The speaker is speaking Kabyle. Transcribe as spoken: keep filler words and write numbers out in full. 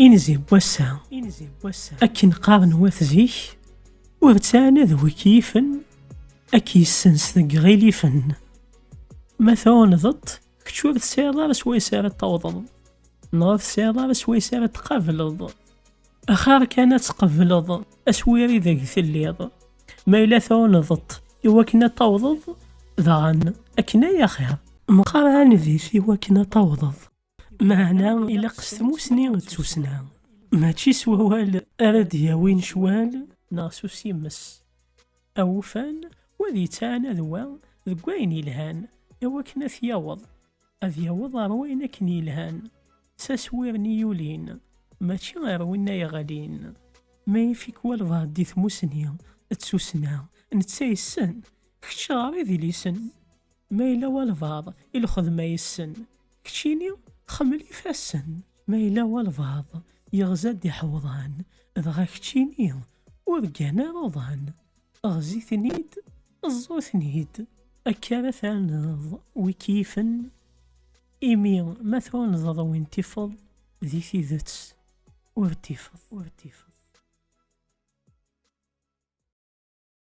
Inzi n wass-a, akken qqaren wat zik, ur ttɛanad wi k-yifen, ad k-yessens deg iɣilifen. Ma tɛundeḍ-t, kečč ur tesɛiḍ ara swayes ara tawḍeḍ, neɣ ur tesɛiḍ ara swayes ara tqableḍ. Axir kan ad tqebleḍ aswir ideg telliḍ. Ma yella tɛundeḍ-t i wakken ad tawḍeḍ, daɣen akken ay axir. Meqqar ɛaned-it i wakken ad tawḍeḍ. Meɛna ilaq s tmusni d tussna, mačči s wawal ara d-yawin ccwal neɣ s usimes. Awufan, wa ad yettɛanad wa deg wayen yelhan, i wakken ad t-yaweḍ, ad yaweḍ ar wayen akken yelhan, s aswir-nni yulin, mačči ar winna yeɣlin. Ma yif-ik walbeɛḍ di tmusni d tussna, netta yessen, kečč ɣer idlisen. Ma yella walbeɛḍ i lxedma yessen, keččini xemmel ifassen. Ma yella walbeɛḍ yeɣza-d iḥewḍan, dɣa keččini ur ggan ara uḍan. Ɣzi-ten-id, ẓẓu-ten-id. Akka ara ternuḍ wi k-yifen, imi ma tɛundeḍ win tifeḍ, di tidet ur tifeḍ, ur tifeḍ.